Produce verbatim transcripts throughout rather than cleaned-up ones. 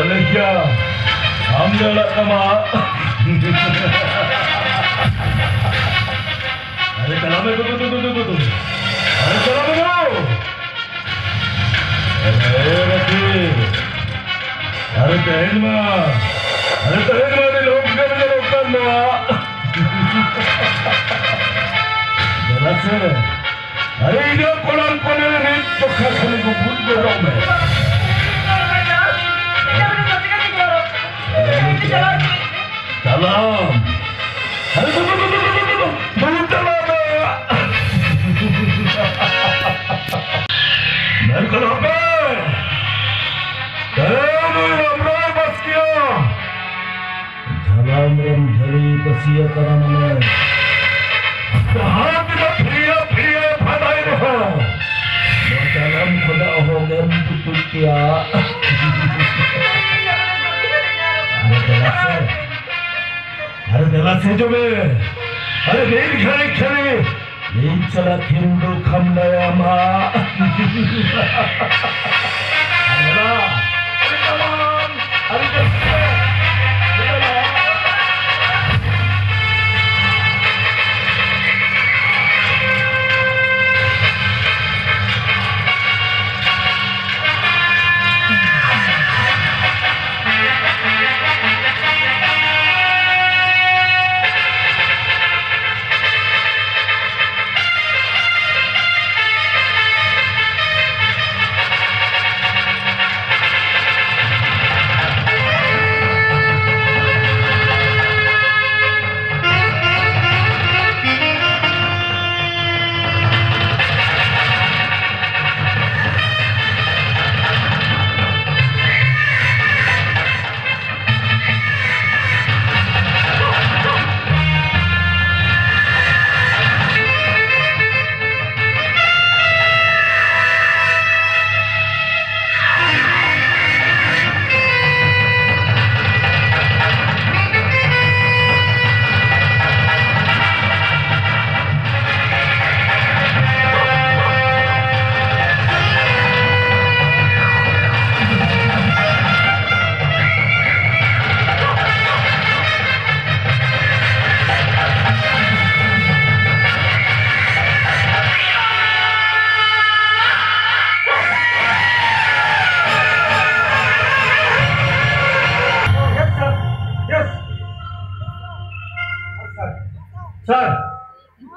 ᱟᱢ ᱫᱚ ᱚᱲᱟᱜ ᱛᱟᱢᱟ᱾ ᱟᱨᱮ ᱪᱟᱞᱟᱣ ᱢᱮ, ᱫᱩ, ᱫᱩ, ᱫᱩ᱾ ᱟᱨᱮ ᱪᱟᱞᱟᱣ ᱢᱮ, ᱫᱩ᱾ ᱟᱨᱮ ᱨᱟᱹᱠᱷᱤ᱾ ᱟᱨᱮ ᱛᱮᱦᱮᱧ ᱢᱟ, ᱟᱨᱮ ᱛᱮᱦᱮᱧ ᱢᱟ ᱟᱹᱰᱤ ᱞᱚᱠ ᱜᱮ ᱧᱮᱞᱚᱜ ᱠᱟᱱ ᱱᱚᱣᱟ᱾ ᱫᱮᱞᱟ ᱥᱮ᱾ ᱟᱨᱮ ᱤᱧᱟᱹᱜ ᱠᱚᱲᱟᱢ ᱠᱚᱨᱮ ᱨᱤᱫ ᱪᱚᱠᱷᱟ ᱠᱷᱟᱹᱞᱤ ᱠᱚ ᱵᱩᱡᱽ ᱜᱚᱫᱚᱜ ᱢᱮ᱾ ᱪᱟᱞᱟᱢ᱾ ᱟᱨᱮ ᱫᱩ, ᱫᱩ, ᱫᱩ, ᱫᱩ, ᱫᱩ, ᱫᱩ, ᱫᱩ, ᱫᱩ, ᱫᱩ, ᱪᱟᱞᱟᱢ᱾ ᱢᱮᱱ ᱠᱟᱫᱟ ᱯᱮ᱾ ᱮ ᱱᱩᱭ ᱨᱟᱢᱨᱟᱭ ᱵᱟᱥᱠᱮᱭᱟ᱾ ᱡᱷᱟᱞᱟᱢ ᱨᱮᱢ ᱡᱷᱟᱹᱞᱤ ᱯᱟᱹᱥᱤ ᱟᱠᱟᱱᱟ ᱢᱟᱱᱮ, ᱡᱟᱦᱟᱸ ᱛᱤᱱᱟᱹᱜ ᱯᱷᱤᱨᱭᱟᱹ ᱯᱷᱤᱨᱭᱟᱹ ᱯᱷᱟᱰᱟᱭ ᱨᱮᱦᱚᱸ, ᱱᱚᱣᱟ ᱡᱟᱱᱟᱢ ᱠᱷᱚᱱᱟᱜ ᱚᱦᱚᱜᱮᱢ ᱴᱩᱴᱩᱡ ᱠᱮᱭᱟ᱾ ᱟᱨᱮ ᱫᱮᱞᱟ ᱥᱮ, ᱟᱨᱮ ᱫᱮᱞᱟ ᱥᱮ ᱡᱚᱢᱮ, ᱟᱨᱮ ᱱᱤᱛ ᱜᱷᱟᱹᱲᱤᱡ ᱠᱷᱟᱹᱞᱤ ᱤᱧ ᱥᱟᱞᱟᱜ ᱠᱷᱤᱞᱰᱩ ᱠᱷᱟᱢᱰᱟᱭᱟᱢ ᱦᱟᱸᱜ᱾ ᱟᱨ ᱢᱮᱞᱟ, ᱟᱹᱰᱤ ᱫᱟᱢᱟᱱ, ᱟᱹᱰᱤ ᱨᱟᱹᱥᱠᱟᱹ᱾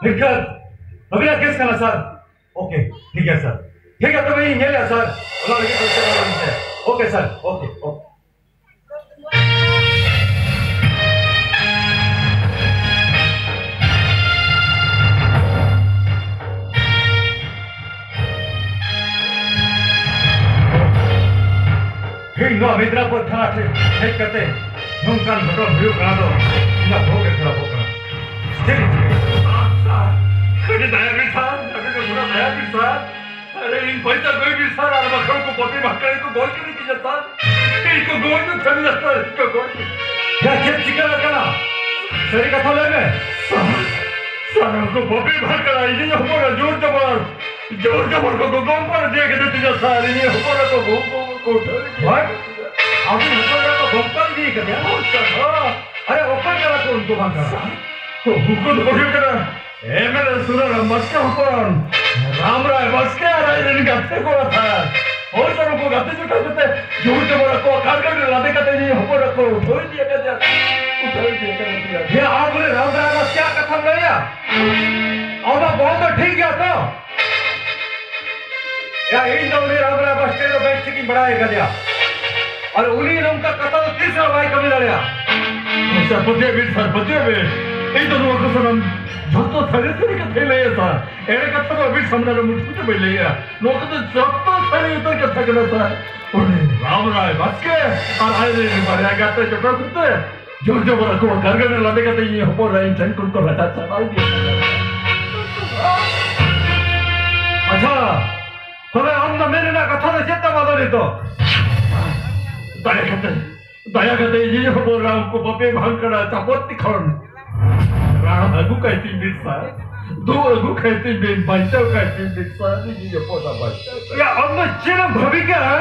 ᱴᱷᱤᱠ ᱜᱮᱭᱟ, ᱟᱹᱵᱤᱱᱟᱜ ᱠᱮᱥ ᱠᱟᱱᱟ ᱥᱟᱨ᱾ ᱳᱠᱮ, ᱴᱷᱤᱠ ᱜᱮᱭᱟ ᱥᱟᱨ᱾ ᱴᱷᱤᱠ ᱜᱮᱭᱟ, ᱛᱚᱵᱮ ᱤᱧ ᱧᱮᱞᱮᱫᱼᱟ ᱥᱟᱨ, ᱚᱱᱟ ᱞᱟᱹᱜᱤᱫ ᱫᱚ ᱪᱮᱫ ᱦᱚᱸ ᱵᱟᱝ ᱥᱟᱨ᱾ ᱳᱠᱮ ᱥᱟᱨ, ᱳᱠᱮ, ᱳᱠᱮ᱾ ᱛᱮᱦᱮᱧ ᱱᱚᱣᱟ ᱢᱮᱫᱽᱱᱟᱯᱩᱨ ᱛᱷᱟᱱᱟ ᱴᱷᱮᱱ ᱦᱮᱡ ᱠᱟᱛᱮ ᱱᱚᱝᱠᱟᱱ ᱜᱷᱚᱴᱚᱱ ᱦᱩᱭᱩᱜ ᱠᱟᱱᱟ ᱫᱚ ᱤᱧᱟᱹᱜ ᱵᱚᱦᱚᱜ ᱜᱮ ᱠᱷᱟᱨᱟᱯᱚᱜ ᱠᱟᱱᱟ᱾ ᱪᱮᱫ ᱤᱧ ᱪᱤᱠᱟᱹᱭᱟ? ᱥᱟᱨ, ᱥᱟᱨ, ᱟᱹᱰᱤ ᱫᱟᱭᱟ ᱜᱮ ᱥᱟᱨ, ᱟᱹᱰᱤ ᱜᱮ ᱫᱟᱭᱟ ᱜᱮ ᱥᱟᱨ᱾ ᱟᱨᱮ, ᱤᱧ ᱯᱚᱭᱥᱟ ᱠᱚ ᱤᱫᱤ ᱥᱟᱨ, ᱟᱨ ᱵᱟᱠᱷᱟᱱ ᱩᱱᱠᱩ ᱯᱟᱯᱤ ᱵᱷᱟᱠᱲᱟ ᱠᱚ ᱜᱚᱡ ᱠᱮᱫ ᱛᱤᱧᱟ ᱥᱟᱨ᱾ ᱤᱧ ᱠᱚ ᱜᱚᱡ ᱠᱚ ᱛᱷᱟᱹᱨᱤ ᱥᱟᱨ, ᱤᱧ ᱠᱚ ᱜᱚᱡ ᱠᱮᱫ᱾ ᱭᱟ, ᱪᱮᱫ ᱪᱤᱠᱟᱹ ᱟᱠᱟᱱᱟ? ᱥᱟᱹᱨᱤ ᱠᱟᱛᱷᱟ ᱞᱟᱹᱭ ᱢᱮ᱾ ᱥᱟᱨ, ᱥᱟᱨ, ᱩᱱᱠᱩ ᱯᱟᱯᱤ ᱵᱷᱟᱠᱲᱟ ᱤᱧᱤᱧ ᱦᱚᱯᱚᱱᱟ ᱡᱳᱨ ᱡᱚᱵᱚᱨ, ᱡᱳᱨ ᱡᱚᱵᱚᱨ ᱠᱚ ᱜᱚᱜᱚᱢ ᱯᱟᱨ ᱤᱫᱤ ᱠᱟᱫᱮ ᱛᱤᱧᱟ ᱥᱟᱨ, ᱤᱧᱤᱧ ᱦᱚᱯᱚᱱᱟ ᱠᱚ ᱜᱚᱜᱚᱢ ᱠᱚ ᱩᱴᱷᱟᱹᱣ ᱤᱫᱤ ᱦᱳᱭ? ᱠᱟᱫᱮ ᱛᱤᱧᱟ᱾ ᱟᱵᱤᱱ ᱦᱚᱯᱚᱱ ᱮᱨᱟ ᱠᱚ ᱜᱚᱜᱚᱢ ᱯᱟᱨ ᱤᱫᱤ ᱠᱟᱫᱮᱭᱟ? ᱦᱳᱭ ᱥᱟᱨ, ᱦᱳᱭ᱾ ᱟᱨᱮ, ᱚᱠᱚᱭ ᱠᱟᱱᱟ ᱠᱚ ᱩᱱᱠᱩ ᱵᱟᱝ ᱠᱟᱱᱟ? ᱥᱟᱨ, ᱩᱱᱠᱩ ᱫᱚᱠᱚ ᱦᱩᱭᱩᱜ ᱠᱟᱱᱟ ᱮᱢ ᱮᱞ ᱮ ᱥᱩᱱᱟᱨᱟᱢ ᱵᱟᱥᱠᱮ ᱦᱚᱯᱚᱱ ᱨᱟᱢ ᱨᱟᱭ ᱵᱟᱥᱠᱮ ᱟᱨ ᱟᱡ ᱨᱮᱱ ᱜᱟᱛᱮ ᱠᱚᱲᱟ ᱥᱟᱨ᱾ ᱦᱳᱭ ᱥᱟᱨ, ᱩᱱᱠᱩ ᱜᱟᱛᱮ ᱡᱚᱴᱟᱣ ᱠᱟᱛᱮ ᱡᱳᱨ ᱡᱚᱵᱚᱨ ᱟᱠᱚᱣᱟᱜ ᱠᱟᱨ ᱜᱟᱹᱰᱤ ᱞᱟᱫᱮ ᱠᱟᱛᱮ ᱤᱧ ᱦᱚᱯᱚᱱ ᱮᱨᱟ ᱠᱚ ᱩᱴᱷᱟᱹᱣ ᱤᱫᱤ ᱟᱠᱟᱫᱮᱭᱟ᱾ ᱩᱴᱷᱟᱹᱣ ᱤᱫᱤ ᱟᱠᱟᱫᱮᱭᱟ᱾ ᱦᱮᱸ, ᱟᱢ ᱩᱱᱤ ᱨᱟᱢ ᱨᱟᱭ ᱵᱟᱥᱠᱮᱭᱟᱜ ᱠᱟᱛᱷᱟᱢ ᱞᱟᱹᱭᱟ? ᱟᱢᱟᱜ ᱵᱚᱦᱚᱜ ᱫᱚ ᱴᱷᱤᱠ ᱜᱮᱭᱟ ᱛᱚ? ᱭᱟ, ᱤᱧ ᱫᱚ ᱩᱱᱤ ᱨᱟᱢ ᱨᱟᱭ ᱵᱟᱥᱠᱮ ᱫᱚ ᱵᱮᱥ ᱴᱷᱤᱠᱤᱧ ᱵᱟᱲᱟᱭ ᱟᱠᱟᱫᱮᱭᱟ᱾ ᱟᱨ ᱩᱱᱤ ᱱᱚᱝᱠᱟ ᱠᱟᱛᱷᱟ ᱫᱚ ᱛᱤᱥ ᱦᱚᱸ ᱵᱟᱭ ᱠᱟᱹᱢᱤ ᱫᱟᱲᱮᱭᱟᱜᱼᱟ᱾ ᱥᱟᱨ, ᱯᱟᱹᱛᱭᱟᱹᱣ ᱵᱤᱱ, ᱥᱟᱨ, ᱯᱟᱹᱛᱭᱟᱹᱣ ᱵᱤᱱ᱾ ᱤᱧ ᱫᱚ ᱱᱚᱣᱟ ᱠᱚ ᱥᱟᱱᱟᱢ ᱡᱷᱚᱛᱚ ᱥᱟᱹᱨᱤ ᱥᱟᱹᱨᱤ ᱠᱟᱛᱷᱟᱧ ᱞᱟᱹᱭᱟ ᱥᱟᱨ᱾ ᱮᱲᱮ ᱠᱟᱛᱷᱟ ᱫᱚ ᱟᱹᱵᱤᱱ ᱥᱟᱢᱱᱟ ᱨᱮ ᱢᱩᱴᱷᱩ ᱫᱚ ᱵᱟᱹᱧ ᱞᱟᱹᱭᱟ᱾ ᱱᱚᱣᱟ ᱠᱚᱫᱚ ᱡᱷᱚᱛᱚ ᱥᱟᱹᱨᱤ ᱩᱛᱟᱹᱨ ᱠᱟᱛᱷᱟ ᱠᱟᱱᱟ ᱥᱟᱨ᱾ ᱩᱱᱤ ᱨᱟᱢ ᱨᱟᱭ ᱵᱟᱥᱠᱮ ᱟᱨ ᱟᱡ ᱨᱮᱱ ᱵᱟᱨᱭᱟ ᱜᱟᱛᱮ ᱡᱚᱴᱟᱣ ᱠᱟᱛᱮ ᱡᱳᱨ ᱡᱚᱵᱚᱨ ᱟᱠᱚᱣᱟᱜ ᱠᱟᱨ ᱜᱟᱹᱰᱤ ᱞᱟᱫᱮ ᱠᱟᱛᱮ ᱤᱧ ᱦᱚᱯᱚᱱ ᱮᱨᱟ ᱤᱧ ᱴᱷᱮᱱ ᱠᱷᱚᱱ ᱠᱚ ᱨᱟᱪᱟᱜ ᱪᱟᱵᱟ ᱤᱫᱤᱭᱟ᱾ ᱟᱪᱪᱷᱟ, ᱛᱚᱵᱮ ᱟᱢ ᱫᱚ ᱢᱮᱱ ᱨᱮᱱᱟᱜ ᱠᱟᱛᱷᱟ ᱫᱚ ᱪᱮᱫ ᱛᱟᱢ ᱟᱫᱚ ᱱᱤᱛᱚᱜ? ᱫᱟᱭᱟ ᱠᱟᱛᱮ, ᱫᱟᱭᱟ ᱠᱟᱛᱮ ᱤᱧᱤᱧ ᱦᱚᱯᱚᱱ ᱮᱨᱟ ᱩᱱᱠᱩ ᱵᱟᱯᱮ ᱵᱷᱟᱝ ᱠᱟᱱᱟ ᱪᱟᱯᱚᱛ ᱛᱤ ᱠᱷᱚᱱ ᱨᱟᱱ ᱟᱹᱜᱩ ᱠᱟᱭ ᱛᱤᱧ ᱵᱤᱱ ᱥᱟᱨ᱾ ᱫᱩ ᱟᱹᱜᱩ ᱠᱟᱭ ᱛᱤᱧ ᱵᱤᱱ, ᱵᱟᱧᱪᱟᱣ ᱠᱟᱭ ᱛᱤᱧ ᱵᱤᱱ ᱥᱟᱨ, ᱤᱧᱤᱧ ᱦᱚᱯᱚᱱ ᱮᱨᱟ ᱵᱟᱧᱪᱟᱣ ᱠᱟᱭ᱾ ᱭᱟ, ᱟᱢ ᱫᱚ ᱪᱮᱫ ᱮᱢ ᱵᱷᱟᱹᱵᱤ ᱠᱟᱜᱼᱟ?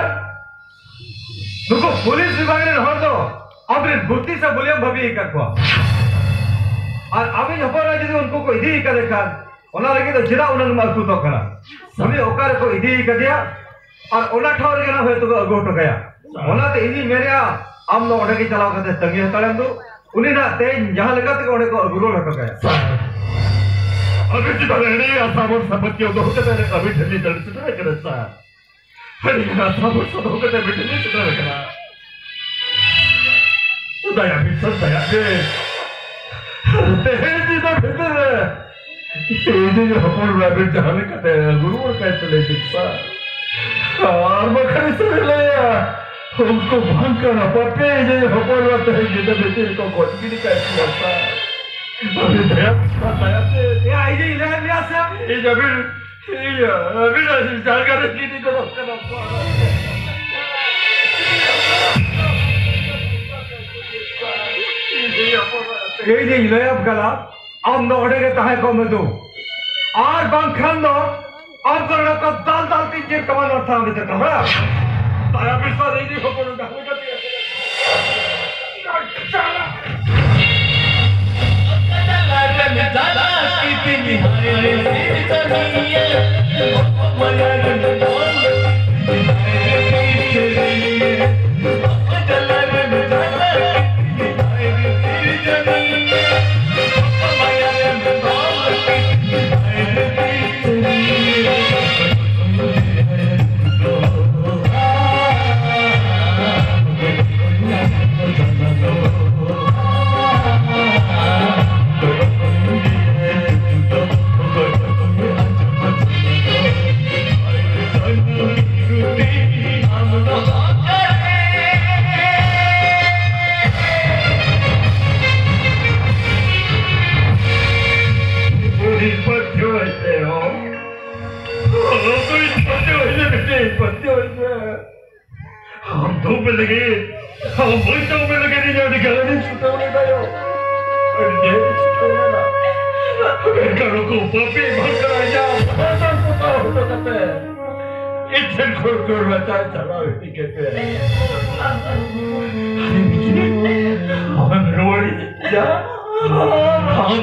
ᱱᱩᱠᱩ ᱯᱩᱞᱤᱥ ᱵᱤᱵᱷᱟᱜᱽ ᱨᱮᱱ ᱦᱚᱲ ᱫᱚ ᱟᱢᱨᱮᱱ ᱵᱩᱫᱽᱫᱷᱤ ᱥᱮ ᱵᱚᱞᱤᱭᱟᱢ ᱵᱷᱟᱹᱵᱤ ᱟᱠᱟᱫ ᱠᱚᱣᱟ᱾ ᱟᱨ ᱟᱢᱤᱡ ᱦᱚᱯᱚᱱ ᱮᱨᱟ ᱡᱩᱫᱤ ᱩᱱᱠᱩ ᱠᱚ ᱤᱫᱤ ᱟᱠᱟᱫᱮ ᱠᱷᱟᱱ, ᱚᱱᱟ ᱞᱟᱹᱜᱤᱫ ᱫᱚ ᱪᱮᱫᱟᱜ ᱩᱱᱟᱹᱜ ᱮᱢ ᱟᱹᱠᱩᱛᱚᱜ ᱠᱟᱱᱟ? ᱩᱱᱤ ᱚᱠᱟ ᱨᱮᱠᱚ ᱤᱫᱤ ᱟᱠᱟᱫᱮᱭᱟ ᱟᱨ ᱚᱱᱟ ᱴᱷᱟᱶ ᱨᱮᱜᱮ ᱱᱟᱜ ᱦᱚᱭᱛᱳ ᱠᱚ ᱟᱹᱜᱩ ᱦᱚᱴᱚ ᱠᱟᱭᱟ᱾ ᱚᱱᱟᱛᱮ ᱤᱧᱤᱧ ᱢᱮᱱᱮᱫᱼᱟ, ᱟᱢ ᱫᱚ ᱚᱸᱰᱮ ᱜᱮ ᱪᱟᱞᱟᱣ ᱠᱟᱛᱮ ᱛᱟᱺᱜᱤ ᱦᱟᱛᱟᱲᱮᱢ ᱫᱩ᱾ ᱩᱱᱤ ᱱᱟᱜ ᱛᱮᱦᱮᱧ ᱡᱟᱦᱟᱸ ᱞᱮᱠᱟ ᱛᱮᱜᱮ ᱚᱸᱰᱮ ᱠᱚ ᱟᱹᱜᱩ ᱨᱩᱣᱟᱹᱲ ᱦᱚᱴᱚ ᱠᱟᱭᱟ᱾ ᱟᱹᱵᱤᱱ ᱪᱮᱛᱟᱱ ᱨᱮ ᱟᱹᱰᱤ ᱟᱥᱟ ᱵᱷᱚᱨᱥᱟ ᱯᱟᱹᱛᱭᱟᱹᱣ ᱫᱚᱦᱚ ᱠᱟᱛᱮ ᱟᱹᱵᱤᱱ ᱴᱷᱮᱱ ᱞᱤᱧ ᱥᱮᱴᱮᱨ ᱟᱠᱟᱱᱟ ᱥᱟᱨ᱾ ᱟᱹᱰᱤ ᱟᱥᱟ ᱵᱷᱚᱨᱥᱟ ᱫᱚᱦᱚ ᱠᱟᱛᱮ ᱟᱹᱵᱤᱱ ᱴᱷᱮᱱ ᱞᱤᱧ ᱥᱮᱴᱮᱨ ᱟᱠᱟᱱᱟ᱾ ᱫᱟᱭᱟ ᱵᱤᱱ ᱥᱟᱨ, ᱫᱟᱭᱟ ᱜᱮ᱾ ᱛᱮᱦᱮᱧ ᱧᱤᱫᱟᱹ ᱵᱷᱤᱛᱤᱨ ᱨᱮ ᱤᱧ ᱦᱚᱯᱚᱱ ᱨᱟᱵᱤᱱ ᱡᱟᱦᱟᱸ ᱞᱮᱠᱟᱛᱮ ᱟᱹᱜᱩ ᱨᱩᱣᱟᱹᱲ ᱠᱟᱭ ᱛᱟᱞᱮ ᱵᱤᱱ ᱥᱟᱨ᱾ ᱟᱨ ᱵᱟᱠᱷᱟᱱ ᱥᱟᱹᱨᱤ ᱞᱟᱹᱭᱟ, ᱩᱱᱠᱩ ᱵᱟᱝ ᱠᱟᱱᱟ ᱯᱟᱯᱮ ᱤᱧ ᱦᱚᱯᱚᱱ ᱨᱟ ᱛᱮᱦᱮᱧ ᱧᱤᱫᱟᱹ ᱵᱷᱤᱛᱤᱨ ᱨᱮᱠᱚ ᱜᱚᱡ ᱜᱤᱰᱤ ᱠᱟᱭ ᱛᱤᱧᱟ ᱥᱟᱨ᱾ ᱟᱹᱵᱤᱱ ᱫᱟᱭᱟ ᱵᱤᱱ ᱥᱟᱨ, ᱫᱟᱭᱟ ᱛᱮ᱾ ᱮᱭᱟ, ᱤᱧᱤᱧ ᱞᱟᱹᱭᱟᱫ ᱢᱮᱭᱟ ᱥᱮ? ᱤᱧ ᱟᱹᱵᱤᱱ, ᱤᱧ ᱟᱹᱵᱤᱱᱟᱜ ᱡᱟᱸᱜᱟ ᱨᱮ ᱜᱤᱰᱤ ᱜᱚᱫᱚᱜ ᱠᱟᱱᱟ ᱥᱟᱨ᱾ ᱤᱧ ᱦᱚᱯᱚᱱ ᱨᱟ ᱛᱮᱦᱮᱧ ᱤᱧ ᱞᱟᱹᱭᱟᱢ ᱠᱟᱱᱟ, ᱟᱢ ᱫᱚ ᱚᱸᱰᱮ ᱜᱮ ᱛᱟᱦᱮᱸ ᱠᱚᱜ ᱢᱮ ᱫᱩ᱾ ᱟᱨ ᱵᱟᱝᱠᱷᱟᱱ ᱫᱚ ᱟᱢ ᱠᱚ ᱱᱚᱝᱠᱟ ᱫᱟᱞ ᱫᱟᱞ ᱛᱤᱧ ᱡᱤᱞ ᱠᱟᱵᱟ ᱱᱚᱣᱟ ᱛᱷᱟᱱ ᱵᱷᱤᱛᱤᱨ ᱠᱷᱚᱱ, ᱵᱟᱲᱟᱭ? ᱫᱟᱭᱟ ᱵᱤᱥᱟᱨ ᱤᱧ ᱦᱚᱯᱚᱱ ᱰᱟᱦᱟᱨ ᱠᱟᱛᱮ ᱟᱢ ᱫᱚ ᱵᱮᱞᱮᱜᱮ, ᱟᱢ ᱵᱟᱹᱧ ᱫᱚ ᱵᱮᱞᱮᱜᱮ ᱤᱧ ᱟᱹᱰᱤ ᱜᱟᱱ ᱤᱧ ᱪᱷᱩᱴᱟᱹᱣ ᱞᱮᱱᱟ ᱭᱳ᱾ ᱟᱹᱰᱤ ᱰᱷᱮᱨ ᱤᱧ ᱪᱷᱩᱴᱟᱹᱣ ᱞᱮᱱᱟ᱾ ᱢᱮᱱᱠᱷᱟᱱ ᱩᱱᱠᱩ ᱯᱟᱯᱤ ᱵᱷᱟᱝᱠᱟᱨ ᱟᱡᱟᱜ ᱵᱷᱟᱥᱟ ᱯᱚᱛᱟᱣ ᱦᱚᱴᱚ ᱠᱟᱛᱮ ᱤᱧ ᱴᱷᱮᱱ ᱠᱷᱚᱱ ᱜᱚᱲ ᱨᱟᱪᱟᱭ ᱪᱟᱞᱟᱣ ᱤᱫᱤ ᱠᱮᱫ ᱛᱮ᱾ ᱟᱨᱮ ᱵᱤᱴᱤ, ᱟᱢᱮᱢ ᱨᱩᱣᱟᱹᱲ ᱤᱫᱤ ᱭᱟ᱾ ᱟᱢ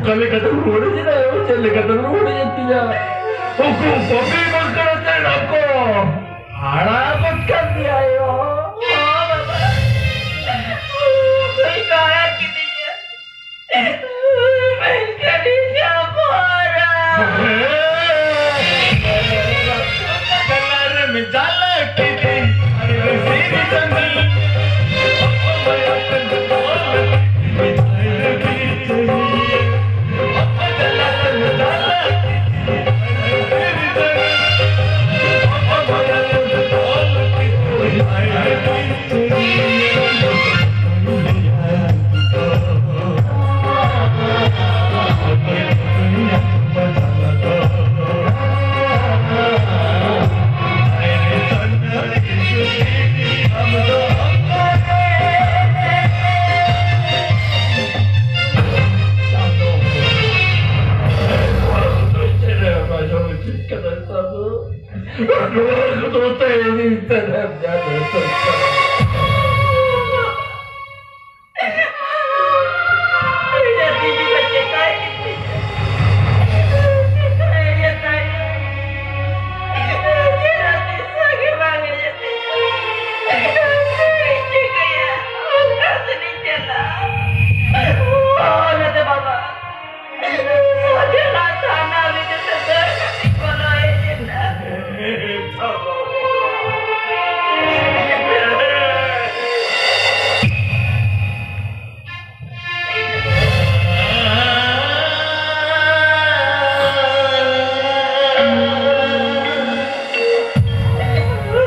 ᱚᱠᱟ ᱞᱮᱠᱟᱛᱮᱢ ᱨᱩᱣᱟᱹᱲ ᱤᱫᱤ ᱭᱟ ᱭᱳ? ᱪᱮᱫ ᱞᱮᱠᱟᱛᱮᱢ ᱨᱩᱣᱟᱹᱲ ᱤᱫᱤ ᱭᱟ? ᱩᱱᱠᱩ ᱯᱟᱯᱤ ᱵᱷᱟᱝᱠᱟᱨ ᱟᱡᱟᱜ ᱨᱟᱢ ᱠᱚ ᱦᱟᱲᱟ ᱜᱚᱫ ᱠᱟᱱ ᱜᱮᱭᱟ ᱭᱳ᱾ ᱵᱟᱹᱧ ᱦᱟᱨᱟ ᱠᱤᱫᱤᱧᱟ᱾ ᱢᱮᱱᱠᱷᱟᱱ ᱤᱧ ᱟᱵᱚ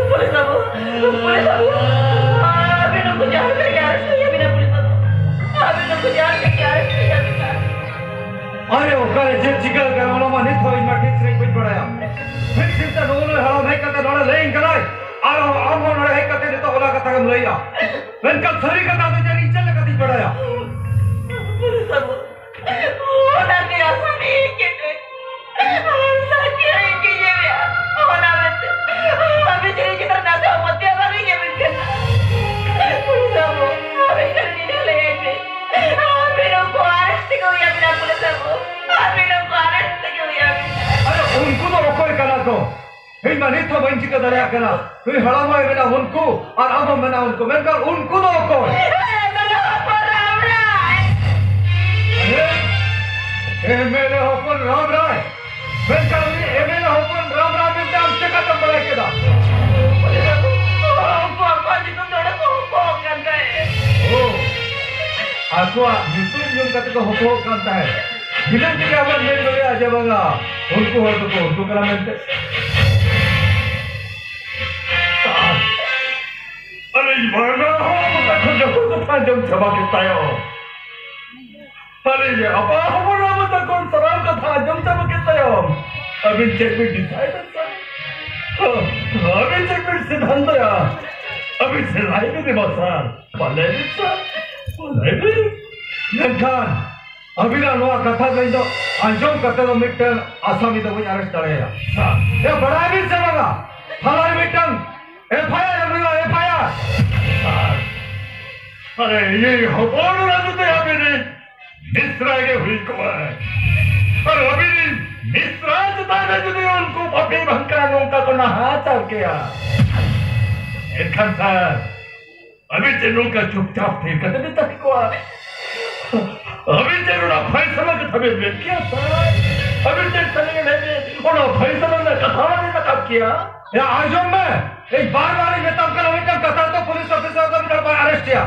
ᱯᱩᱞᱤᱥ ᱵᱟᱹᱵᱩ, ᱯᱩᱞᱤᱥ ᱵᱟᱹᱵᱩ, ᱟᱹᱵᱤᱱ ᱱᱩᱠᱩ ᱡᱟᱦᱟᱸ ᱞᱮᱠᱟ ᱜᱮ ᱟᱨᱮᱥᱴ ᱦᱩᱭᱩᱜ ᱵᱤᱱᱟ ᱯᱩᱞᱤᱥ ᱵᱟᱹᱵᱩ᱾ ᱟᱹᱵᱤᱱ ᱱᱩᱠᱩ ᱡᱟᱦᱟᱸ ᱞᱮᱠᱟ ᱜᱮ ᱟᱨᱮᱥᱴ ᱦᱩᱭᱩᱜ ᱵᱤᱱᱟ᱾ ᱟᱨᱮ ᱚᱠᱟᱨᱮ ᱪᱮᱫ ᱪᱤᱠᱟᱹ ᱟᱠᱟᱱᱟ ᱚᱱᱟ ᱢᱟ ᱱᱤᱛ ᱦᱚᱸ ᱤᱧ ᱢᱟ ᱴᱷᱤᱠ ᱥᱟᱺᱦᱤᱡ ᱵᱟᱹᱧ ᱵᱟᱲᱟᱭᱟ᱾ ᱢᱤᱫ ᱫᱤᱱ ᱛᱮ ᱱᱩᱜᱼᱩ ᱱᱩᱭ ᱦᱟᱲᱟᱢ ᱦᱮᱡ ᱠᱟᱛᱮ ᱱᱚᱰᱮ ᱞᱟᱹᱭᱟᱹᱧ ᱠᱟᱱᱟᱭ, ᱟᱨ ᱟᱢ ᱦᱚᱸ ᱱᱚᱰᱮ ᱦᱮᱡ ᱠᱟᱛᱮ ᱱᱤᱛᱚᱜ ᱚᱱᱟ ᱠᱟᱛᱷᱟ ᱜᱮᱢ ᱞᱟᱹᱭᱮᱜᱼᱟ᱾ ᱢᱮᱱᱠᱷᱟᱱ ᱥᱟᱹᱨᱤ ᱠᱟᱛᱷᱟ ᱫᱚ ᱪᱮᱫ ᱤᱧ ᱪᱮᱫ ᱞᱮᱠᱟᱛᱤᱧ ᱵᱟᱲᱟᱭᱟ? ᱯᱩᱞᱤᱥ ᱵᱟᱹᱵᱩ, ᱚᱱᱟ ᱜᱮ ᱟᱥᱟ ᱢᱤᱫ ᱠᱮᱴᱮᱡ᱾ ᱟᱨ ᱥᱟᱹᱨᱤ ᱤᱧ ᱜᱮ ᱧᱮᱞᱮᱜᱼᱟ᱾ ᱚᱱᱟ ᱢᱮᱱᱛᱮ ᱟᱹᱵᱤᱱ ᱡᱩᱫᱤ ᱪᱮᱛᱟᱱ ᱱᱟᱥᱮ ᱦᱚᱸ ᱯᱟᱹᱛᱭᱟᱹᱣ ᱵᱟᱹᱞᱤᱧ ᱮᱢ ᱠᱟᱱᱟ᱾ ᱯᱩᱞᱤᱥ ᱵᱟᱹᱵᱩ, ᱟᱹᱵᱤᱱ ᱠᱷᱟᱹᱞᱤ ᱱᱤᱱᱟᱹᱜ ᱞᱟᱹᱭᱟᱹᱧ ᱵᱤᱱ᱾ ᱟᱹᱵᱤᱱ ᱩᱱᱠᱩ ᱟᱨᱮᱥᱴ ᱛᱮᱜᱮ ᱦᱩᱭ ᱟᱹᱵᱤᱱᱟ ᱯᱩᱞᱤᱥ ᱵᱟᱹᱵᱩ᱾ ᱟᱹᱵᱤᱱ ᱩᱱᱠᱩ ᱟᱨᱮᱥᱴ ᱛᱮᱜᱮ ᱦᱩᱭ ᱟᱹᱵᱤᱱᱟ᱾ ᱟᱨᱮ ᱩᱱᱠᱩ ᱫᱚ ᱚᱠᱚᱭ ᱠᱟᱱᱟ ᱠᱚ? ᱤᱧ ᱢᱟ ᱱᱤᱛ ᱦᱚᱸ ᱵᱟᱹᱧ ᱪᱤᱠᱟᱹ ᱫᱟᱲᱮᱭᱟᱜ ᱠᱟᱱᱟ᱾ ᱱᱩᱭ ᱦᱟᱲᱟᱢ ᱦᱚᱸᱭ ᱢᱮᱱᱟ ᱩᱱᱠᱩ, ᱟᱨ ᱟᱢ ᱦᱚᱸᱢ ᱢᱮᱱᱟ ᱩᱱᱠᱩ, ᱢᱮᱱᱠᱷᱟᱱ ᱩᱱᱠᱩ ᱫᱚ ᱚᱠᱚᱭ? ᱮᱢ ᱮᱞ ᱮ ᱦᱚᱯᱚᱱ ᱨᱟᱢ ᱨᱟᱭ᱾ ᱢᱮᱱᱠᱷᱟᱱ ᱩᱱᱤ ᱮᱢ ᱮᱞ ᱮ ᱦᱚᱯᱚᱱ ᱨᱟᱢ ᱨᱟᱭ ᱢᱮᱱᱛᱮ ᱟᱢ ᱪᱤᱠᱟᱹᱛᱮᱢ ᱵᱟᱲᱟᱭ ᱠᱮᱫᱟ? ᱠᱚᱣᱟᱜ ᱧᱩᱛᱩᱢ ᱧᱩᱢ ᱠᱟᱛᱮ ᱠᱚ ᱦᱚᱯᱚᱜ ᱠᱟᱱ ᱛᱟᱦᱮᱸᱫ᱾ ᱵᱤᱱᱟᱹ ᱛᱮᱜᱮ ᱟᱵᱚ ᱢᱮᱱ ᱫᱟᱲᱮᱭᱟᱜᱼᱟ ᱡᱮ ᱵᱟᱝᱟ, ᱩᱱᱠᱩ ᱦᱚᱲ ᱫᱚᱠᱚ ᱩᱱᱠᱩ ᱠᱟᱱᱟ ᱢᱮᱱᱛᱮ᱾ ᱟᱨ ᱟᱹᱞᱤᱧ ᱵᱟᱱᱟ ᱦᱚᱲ ᱢᱚᱪᱟ ᱠᱷᱚᱱ ᱡᱚᱛᱚ ᱠᱟᱛᱷᱟ ᱟᱸᱡᱚᱢ ᱪᱟᱵᱟ ᱠᱮᱫ ᱛᱟᱭᱚᱢ, ᱟᱹᱞᱤᱧ ᱟᱯᱟ ᱦᱚᱯᱚᱱ ᱢᱚᱪᱟ ᱠᱷᱚᱱ ᱥᱟᱱᱟᱢ ᱠᱟᱛᱷᱟ ᱟᱸᱡᱚᱢ ᱪᱟᱵᱟ ᱠᱮᱫ ᱛᱟᱭᱚᱢ, ᱟᱹᱵᱤᱱ ᱪᱮᱫ ᱵᱤᱱ decide ᱟ, ᱥᱟᱨ? ᱟᱹᱵᱤᱱ ᱪᱮᱫ ᱵᱤᱱ ᱥᱤᱫᱷᱟᱱᱛᱚᱭᱟ? ᱟᱹᱵᱤᱱ ᱥᱮ ᱞᱟᱹᱭ ᱵᱤᱱ ᱢᱟ, ᱥᱟᱨ᱾ ᱯᱟᱞᱮ ᱵᱤᱱ, ᱥᱟᱨ, ᱯᱟᱞᱮ ᱵᱤᱱ᱾ ᱢᱮᱱᱠᱷᱟᱱ ᱟᱹᱵᱤᱱᱟᱜ ᱱᱚᱣᱟ ᱠᱟᱛᱷᱟ ᱫᱚ ᱤᱧ ᱫᱚ ᱟᱸᱡᱚᱢ ᱠᱟᱛᱮ ᱫᱚ ᱢᱤᱫᱴᱟᱝ ᱟᱥᱟᱢᱤ ᱫᱚ ᱵᱟᱹᱧ arrest ᱫᱟᱲᱮᱭᱟᱭᱟ᱾ ᱥᱟᱨ᱾ ᱮ, ᱵᱟᱲᱟᱭ ᱵᱤᱱ ᱥᱮ ᱵᱟᱝᱟ? ᱛᱷᱟᱱᱟ ᱨᱮ ᱢᱤᱫᱴᱟᱝ FIR ᱮᱢ ᱦᱩᱭᱩᱜᱼᱟ, FIR᱾ ᱥᱟᱨ, ᱟᱨᱮ, ᱤᱧ ᱦᱚᱯᱚᱱ ᱮᱨᱟ ᱡᱩᱫᱤ ᱟᱹᱵᱤᱱᱤᱡ ᱢᱤᱥᱨᱟ ᱜᱮ ᱦᱩᱭ ᱠᱚᱜᱼᱟᱭ, ᱟᱨ ᱟᱹᱵᱤᱱᱤᱡ ᱢᱤᱥᱨᱟ ᱪᱮᱛᱟᱱ ᱨᱮ ᱡᱩᱫᱤ ᱩᱱᱠᱩ ᱯᱟᱯᱤ ᱵᱷᱟᱝᱠᱟ ᱱᱚᱝᱠᱟ ᱠᱚ ᱱᱟᱦᱟᱪᱟᱨ ᱠᱮᱭᱟ, ᱮᱱᱠᱷᱟᱱ ᱥᱟᱨ, ᱟᱹᱵᱤᱱ ᱪᱮᱫ ᱱᱚᱝᱠᱟ ᱪᱩᱯᱪᱟᱯ ᱛᱷᱤᱨ ᱠᱟᱛᱮ ᱵᱤᱱ ᱛᱟᱦᱮᱸ ᱠᱚᱜᱼᱟ? ᱟᱹᱵᱤᱱ ᱪᱮᱫ ᱚᱱᱟ ᱯᱷᱟᱭᱥᱟᱞᱟ ᱠᱟᱛᱷᱟ ᱵᱤᱱ ᱢᱮᱱ ᱠᱮᱭᱟ, ᱥᱟᱨ? ᱟᱹᱵᱤᱱ ᱪᱮᱫ ᱥᱟᱹᱨᱤ ᱜᱮ ᱞᱟᱹᱭ ᱵᱤᱱ, ᱚᱱᱟ ᱯᱷᱟᱭᱥᱟᱞᱟ ᱨᱮᱱᱟᱜ ᱠᱟᱛᱷᱟ ᱵᱤᱱ ᱨᱟᱠᱟᱵ ᱠᱮᱭᱟ? ᱭᱟ, ᱟᱸᱡᱚᱢ ᱢᱮ, ᱤᱧ ᱵᱟᱨ ᱵᱟᱨ ᱤᱧ ᱢᱮᱛᱟᱢ ᱠᱟᱱᱟ, ᱢᱤᱫᱴᱟᱝ ᱠᱟᱛᱷᱟ ᱫᱚ ᱯᱩᱞᱤᱥ ᱚᱯᱷᱤᱥᱟᱨ ᱫᱚ ᱢᱤᱫᱴᱟᱝ ᱵᱟᱭ arrest ᱮᱭᱟ᱾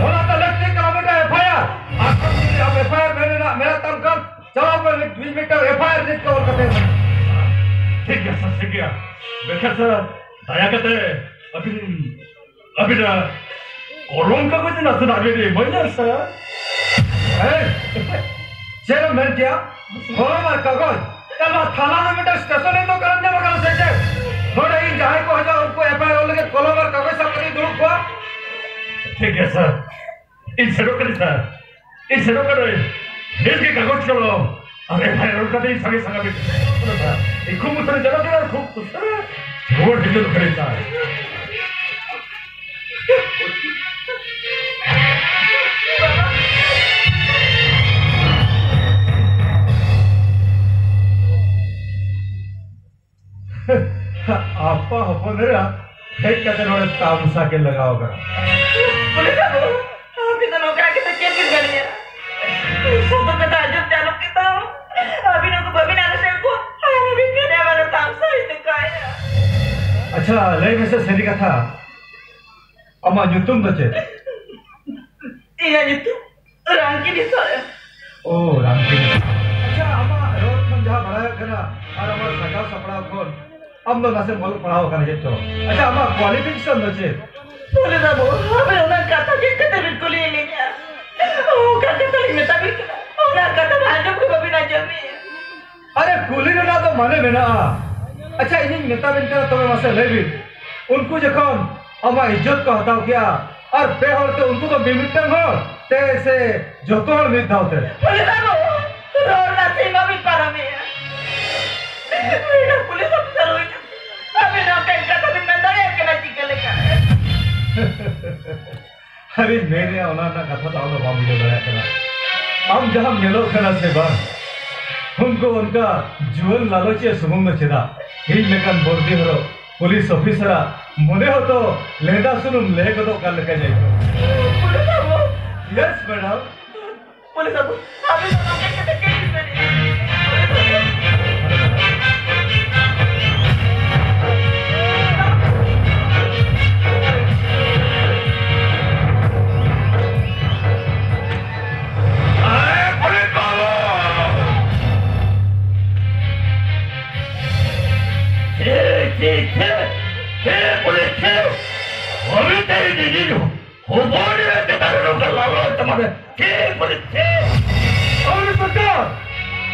ᱚᱱᱟ ᱫᱚ ᱞᱟᱹᱠᱛᱤ ᱠᱟᱱᱟ ᱢᱤᱫᱴᱟᱝ FIR᱾ ᱟᱨ ᱡᱩᱫᱤ ᱟᱢ FIR ᱢᱮᱱ ᱨᱮᱱᱟᱜ ᱢᱮᱱᱟᱜ ᱛᱟᱢ ᱠᱷᱟᱱ, ᱪᱟᱞᱟᱣ ᱢᱮ, ᱢᱤᱫ, ᱢᱤᱫᱴᱟᱝ FIR ᱞᱤᱠ ᱚᱞ ᱠᱟᱛᱮ᱾ ᱴᱷᱤᱠ ᱜᱮᱭᱟ ᱥᱟᱨ, ᱴᱷᱤᱠ ᱜᱮᱭᱟ᱾ ᱢᱮᱱᱠᱷᱟᱱ ᱥᱟᱨ, ᱫᱟᱭᱟ ᱠᱟᱛᱮ ᱟᱹᱵᱤᱱ ᱟᱹᱵᱤᱱᱟᱜ ᱠᱚᱞᱚᱢ ᱠᱟᱜᱚᱡᱽ ᱱᱟᱥᱮᱱᱟᱜ ᱵᱤᱱ ᱤᱢᱟᱹᱧᱟ, ᱥᱟᱨ᱾ ᱦᱮᱸ? ᱪᱮᱫ ᱮᱢ ᱢᱮᱱ ᱠᱮᱭᱟ? ᱠᱚᱞᱚᱢ ᱟᱨ ᱠᱟᱜᱚᱡᱽ? ᱛᱟᱦᱞᱮ ᱛᱷᱟᱱᱟ ᱨᱮ ᱢᱤᱫᱴᱟᱝ ᱥᱴᱮᱥᱚᱱ ᱨᱮ ᱫᱚ ᱠᱟᱨᱚᱱ ᱧᱟᱢ ᱟᱠᱟᱱᱟ ᱥᱮ ᱪᱮᱫ? ᱱᱚᱰᱮ ᱤᱧ ᱡᱟᱦᱟᱸᱭ ᱠᱚ ᱦᱤᱡᱩᱜᱼᱟ, ᱩᱱᱠᱩ FIR ᱚᱞ ᱞᱟᱹᱜᱤᱫ ᱠᱚᱞᱚᱢ ᱟᱨ ᱠᱟᱜᱚᱡᱽ ᱥᱟᱵ ᱠᱟᱛᱮ ᱫᱩᱲᱩᱵ ᱠᱚᱣᱟ᱾ ᱴᱷᱤᱠ ᱜᱮᱭᱟ, ᱥᱟᱨ᱾ ᱤᱧ ᱥᱮᱱᱚᱜ ᱠᱟᱹᱱᱟᱹᱧ, ᱥᱟᱨ᱾ ᱤᱧ ᱥᱮᱱᱚᱜ ᱠᱟᱹᱱᱟᱹᱧ᱾ ᱱᱤᱛ ᱜᱮ ᱠᱟᱜᱚᱡᱽ ᱠᱚᱞᱚᱢ ᱟᱨ FIR ᱚᱞ ᱠᱟᱛᱮ ᱤᱧ ᱥᱟᱸᱜᱮ ᱥᱟᱸᱜᱮ ᱵᱤᱱ ᱥᱮᱱᱚᱜ ᱠᱟᱱᱟ, ᱥᱟᱨ᱾ ᱤᱧ ᱠᱷᱩᱵ ᱩᱥᱟᱹᱨᱟ ᱪᱟᱞᱟᱜ ᱠᱟᱱᱟ ᱟᱨ ᱠᱷᱩᱵ ᱩᱥᱟᱹᱨᱟ ᱨᱩᱣᱟᱹᱲ ᱦᱤᱡᱩᱜ ᱠᱟᱹᱱᱟᱹᱧ, ᱥᱟᱨ᱾ ᱟᱯᱟ ᱦᱚᱯᱚᱱ ᱮᱨᱟ ᱦᱮᱡ ᱠᱟᱛᱮ ᱱᱚᱰᱮ ᱛᱟᱢᱥᱟ ᱠᱤᱱ ᱞᱟᱜᱟᱣ ᱠᱟᱱᱟ᱾ ᱯᱩᱞᱤᱥ ᱵᱟᱹᱵᱩ, ᱟᱹᱵᱤᱱ ᱫᱚ ᱱᱚᱝᱠᱟ ᱠᱟᱛᱮ ᱪᱮᱫ ᱵᱤᱱ ᱢᱮᱱᱮᱜᱼᱟ? ᱥᱚᱫᱚᱨ ᱠᱟᱛᱷᱟ ᱟᱸᱡᱚᱢ ᱛᱮ ᱟᱞᱚᱢ ᱠᱮᱛᱟᱣ᱾ ᱟᱹᱵᱤᱱ ᱩᱱᱠᱩ ᱵᱟᱹᱵᱤᱱ arrest ᱮᱫ ᱠᱚᱣᱟ, ᱟᱨ ᱟᱹᱵᱤᱱ ᱢᱮᱱᱮᱜᱼᱟ ᱵᱟᱞᱮ ᱛᱟᱢᱥᱟ ᱦᱩᱭᱩᱜ ᱛᱟᱠᱚᱣᱟ᱾ ᱟᱪᱪᱷᱟ, ᱞᱟᱹᱭ ᱢᱮᱥᱮ ᱥᱟᱹᱨᱤ ᱠᱟᱛᱷᱟ, ᱟᱢᱟᱜ ᱧᱩᱛᱩᱢ ᱫᱚ ᱪᱮᱫ? ᱤᱧᱟᱹᱜ ᱧᱩᱛᱩᱢ ᱨᱟᱝᱠᱤᱱᱤ ᱥᱚᱨᱮᱱ᱾ ᱳ, ᱨᱟᱝᱠᱤᱱᱤ᱾ ᱟᱪᱪᱷᱟ, ᱟᱢᱟᱜ ᱨᱚᱲ ᱠᱷᱚᱱ ᱡᱟᱦᱟᱸ ᱵᱟᱲᱟᱭᱚᱜ ᱠᱟᱱᱟ ᱟᱨ ᱟᱢᱟᱜ ᱥᱟᱡᱟᱣ ᱥᱟᱯᱲᱟᱣ ᱠᱷᱚᱱ, ᱟᱢ ᱫᱚ ᱱᱟᱥᱮᱢ ᱚᱞᱚᱜ ᱯᱟᱲᱦᱟᱣ ᱟᱠᱟᱱᱟ ᱪᱮᱫ ᱪᱚ? ᱟᱪᱪᱷᱟ, ᱟᱢᱟᱜ qualification ᱫᱚ ᱪᱮᱫ? ᱯᱩᱞᱤᱥ ᱵᱟᱹᱵᱩ, ᱟᱵᱮᱱ ᱚᱱᱟ ᱠᱟᱛᱷᱟ ᱪᱮᱫ ᱠᱷᱟᱹᱛᱤᱨ ᱵᱮᱱ ᱠᱩᱞᱤᱭᱮᱫ ᱞᱤᱧᱟ? ᱚᱠᱟ ᱠᱟᱛᱷᱟ ᱞᱤᱧ ᱢᱮᱛᱟ ᱵᱮᱱ ᱠᱟᱱᱟ? ᱚᱱᱟ ᱠᱟᱛᱷᱟ ᱢᱟ ᱟᱸᱡᱚᱢ ᱜᱮ ᱵᱟᱵᱮᱱ ᱟᱸᱡᱚᱢᱮᱫ᱾ ᱟᱨᱮ, ᱠᱩᱞᱤ ᱨᱮᱱᱟᱜ ᱫᱚ ᱢᱟᱱᱮ ᱢᱮᱱᱟᱜᱼᱟ᱾ ᱟᱪᱪᱷᱟ, ᱤᱧᱤᱧ ᱢᱮᱛᱟ ᱵᱮᱱ ᱠᱟᱱᱟ, ᱛᱚᱵᱮ ᱢᱟᱥᱮ ᱞᱟᱹᱭ ᱵᱤᱱ, ᱩᱱᱠᱩ ᱡᱚᱠᱷᱚᱱ ᱟᱢᱟᱜ ᱤᱡᱽᱡᱚᱛ ᱠᱚ ᱦᱟᱛᱟᱣ ᱠᱮᱜᱼᱟ, ᱟᱨ ᱯᱮ ᱦᱚᱲ ᱛᱮ ᱩᱱᱠᱩ ᱫᱚ ᱢᱤᱢᱤᱫᱴᱟᱝ ᱦᱚᱲ ᱛᱮ ᱥᱮ ᱡᱚᱛᱚ ᱦᱚᱲ ᱢᱤᱫ ᱫᱷᱟᱣ ᱛᱮ? ᱯᱩᱞᱤᱥ ᱵᱟᱹᱵᱩ, ᱨᱚᱲ ᱨᱮᱱᱟᱜ ᱥᱤᱢᱟ ᱵᱤᱱ ᱯᱟᱨᱚᱢᱮᱜᱼᱟ᱾ ᱢᱤᱫᱴᱟᱝ ᱯᱩᱞᱤᱥ ᱚᱯᱷᱤᱥᱟᱨ ᱦᱩᱭ ᱠᱟᱛᱮ ᱟᱵᱤᱱ ᱱᱚᱝᱠᱟᱱ ᱠᱟᱛᱷᱟ ᱵᱤᱱ ᱢᱮᱱ ᱫᱟᱲᱮᱭᱟᱜ ᱠᱟᱱᱟ ᱪᱤᱠᱟᱹ ᱞᱮᱠᱟ? ᱟᱨᱮᱧ ᱢᱮᱱᱮᱜᱼᱟ, ᱚᱱᱟ ᱨᱮᱱᱟᱜ ᱠᱟᱛᱷᱟ ᱫᱚ ᱟᱢ ᱫᱚ ᱵᱟᱢ ᱵᱩᱡᱷᱟᱹᱣ ᱫᱟᱲᱮᱭᱟᱜ ᱠᱟᱱᱟ᱾ ᱟᱢ ᱡᱟᱦᱟᱸᱢ ᱧᱮᱞᱚᱜ ᱠᱟᱱᱟ ᱥᱮ ᱵᱟᱝ, ᱩᱱᱠᱩ ᱚᱱᱠᱟ ᱡᱩᱣᱟᱹᱱ ᱞᱟᱞᱚᱪᱤᱭᱟᱹ ᱥᱩᱢᱩᱝ ᱫᱚ ᱪᱮᱫᱟᱜ, ᱤᱧ ᱞᱮᱠᱟᱱ ᱵᱚᱨᱫᱤ ᱦᱚᱨᱚᱜ ᱯᱩᱞᱤᱥ ᱚᱯᱷᱤᱥᱟᱨᱟᱜ ᱢᱚᱱᱮ ᱦᱚᱸᱛᱚ ᱞᱮᱸᱫᱟ ᱥᱩᱱᱩᱢ ᱞᱮ ᱜᱚᱫᱚᱜ ᱠᱟᱱ ᱞᱮᱠᱟᱧ ᱟᱹᱭᱠᱟᱹᱣᱟ᱾ ᱯᱩᱞᱤᱥ ᱵᱟᱹᱵᱩ! Yes, madam. ᱯᱩᱞᱤᱥ ᱵᱟᱹᱵᱩ, ᱟᱹᱵᱤᱱ ᱫᱚ ᱱᱚᱝᱠᱟ ᱠᱟᱛᱮ ᱪᱮᱫ ᱵᱤᱱ ᱢᱮᱱᱮᱫᱼᱟ? ᱟᱨᱮ ᱯᱩᱞᱤᱥ ᱵᱟᱹᱵᱩ! ᱪᱮᱫ, ᱪᱮᱫ, ᱪᱮᱫ? ᱪᱮᱫ ᱯᱩᱞᱤᱥ, ᱪᱮᱫ? ᱟᱹᱵᱤᱱ ᱛᱮ ᱤᱫᱤ ᱦᱚᱯᱚᱱ ᱮᱨᱟ ᱪᱮᱛᱟᱱ ᱨᱮ ᱱᱚᱝᱠᱟ ᱞᱟᱞᱚᱪ ᱛᱟᱢᱟᱱᱮ ᱪᱮᱫ ᱵᱚᱞᱮ ᱪᱮᱫ? ᱟᱹᱣᱨᱤ ᱥᱚᱨᱠᱟᱨ,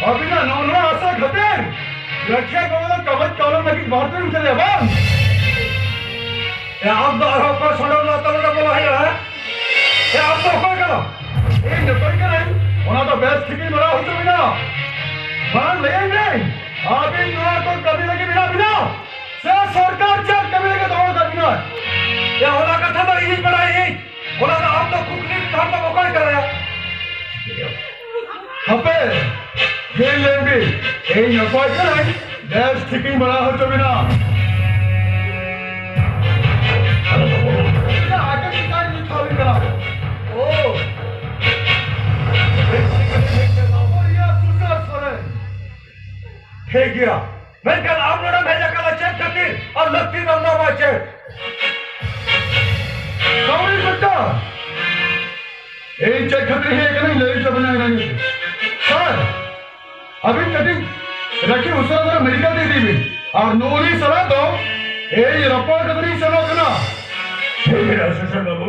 ᱟᱹᱵᱤᱱᱟᱜ ᱱᱚᱜᱼᱚ ᱱᱚᱣᱟ ᱟᱥᱟ ᱠᱷᱟᱹᱛᱤᱨ ᱨᱟᱠᱷᱤᱭᱟ ᱠᱚ ᱫᱚ ᱠᱟᱜᱚᱡᱽ ᱠᱚᱞᱚᱢ ᱞᱟᱹᱜᱤᱫ ᱵᱟᱦᱨᱮ ᱛᱮᱵᱤᱱ ᱪᱟᱞᱟᱜᱼᱟ ᱵᱟᱝ? ᱮ, ᱟᱢ ᱫᱚ ᱟᱨᱦᱚᱸ ᱚᱠᱚᱭ ᱥᱚᱰᱚᱝ ᱱᱚᱣᱟ ᱛᱟᱞᱟ ᱨᱮ ᱵᱚᱞᱚ ᱦᱩᱭᱩᱜᱼᱟ, ᱦᱮᱸ? ᱮ, ᱟᱢ ᱫᱚ ᱚᱠᱚᱭ ᱠᱟᱱᱟᱢ? ᱤᱧ ᱚᱠᱚᱭ ᱠᱟᱹᱱᱟᱹᱧ, ᱚᱱᱟ ᱫᱚ ᱵᱮᱥ ᱴᱷᱤᱠᱤᱧ ᱵᱟᱲᱟᱭ ᱦᱚᱪᱚ ᱵᱤᱱᱟ᱾ ᱢᱟᱲᱟᱝ ᱞᱟᱹᱭᱟᱹᱧ ᱵᱤᱱ, ᱟᱹᱵᱤᱱ ᱱᱚᱣᱟ ᱠᱚ ᱠᱟᱹᱢᱤ ᱞᱟᱹᱜᱤᱫ ᱢᱮᱱᱟᱜ ᱵᱤᱱᱟ? ᱥᱮ ᱥᱚᱨᱠᱟᱨ ᱪᱮᱫ ᱠᱟᱹᱢᱤ ᱞᱟᱹᱜᱤᱫ ᱫᱚᱦᱚ ᱟᱠᱟᱫ ᱵᱤᱱᱟ? ᱭᱟ, ᱚᱱᱟ ᱠᱟᱛᱷᱟ ᱫᱚ ᱤᱧᱤᱧ ᱵᱟᱲᱟᱭᱟᱹᱧ᱾ ᱚᱱᱟ ᱫᱚ ᱟᱢ ᱫᱚ ᱠᱩᱠᱞᱤ ᱨᱮᱱ ᱦᱚᱲ ᱫᱚ ᱚᱠᱚᱭ ᱠᱟᱱᱟᱭᱟ? ᱦᱟᱯᱮ, ᱰᱷᱮᱨ ᱞᱟᱹᱭ ᱵᱤᱱ, ᱤᱧ ᱚᱠᱚᱭ ᱠᱟᱹᱱᱟᱹᱧ ᱵᱮᱥ ᱴᱷᱤᱠᱤᱧ ᱵᱟᱲᱟᱭ ᱦᱚᱪᱚ ᱵᱤᱱᱟ᱾ ᱟᱜᱮ ᱪᱮᱛᱟᱱ ᱨᱤᱧ ᱴᱷᱟᱶ ᱠᱟᱱᱟ᱾ ᱳ! ᱵᱮᱥ ᱴᱷᱤᱠ ᱜᱮ ᱞᱟᱹᱭ ᱠᱮᱫᱟ᱾ ᱥᱩᱥᱟᱹᱨ ᱥᱚᱨᱮᱱ᱾ ᱴᱷᱤᱠ ᱜᱮᱭᱟ, ᱢᱮᱱᱠᱷᱟᱱ ᱟᱢ ᱱᱚᱰᱮᱢ ᱦᱮᱡ ᱟᱠᱟᱱᱟ ᱪᱮᱫ ᱠᱷᱟᱹᱛᱤᱨ ᱟᱨ ᱞᱟᱹᱠᱛᱤ ᱫᱚ ᱟᱢ ᱫᱚ ᱟᱢᱟᱜ ᱪᱮᱫ? ᱥᱟᱢᱲᱤ ᱥᱚᱨᱠᱟᱨ, ᱤᱧ ᱪᱮᱫ ᱠᱷᱟᱹᱛᱤᱨ ᱦᱮᱡ ᱟᱠᱟᱱᱟᱧ ᱞᱟᱹᱭ ᱦᱚᱪᱚ ᱵᱚᱱᱟ ᱮᱱᱟᱝ ᱜᱮ᱾ ᱥᱟᱨ, ᱟᱹᱵᱤᱱ ᱠᱟᱹᱴᱤᱡ ᱨᱟᱹᱠᱷᱤ ᱩᱥᱟᱹᱨᱟ ᱫᱷᱟᱨᱟ ᱢᱮᱰᱤᱠᱮᱞ ᱛᱮ ᱤᱫᱤ ᱵᱤᱱ᱾ ᱟᱨ ᱱᱩᱜᱼᱩ ᱱᱩᱭ ᱥᱟᱞᱟᱜ ᱫᱚ ᱤᱧ ᱨᱚᱯᱚᱲ ᱠᱟᱛᱮ ᱤᱧ ᱥᱮᱱᱚᱜ ᱠᱟᱱᱟ᱾ ᱴᱷᱤᱠ ᱜᱮᱭᱟ ᱥᱩᱥᱟᱱ ᱵᱟᱹᱵᱩ,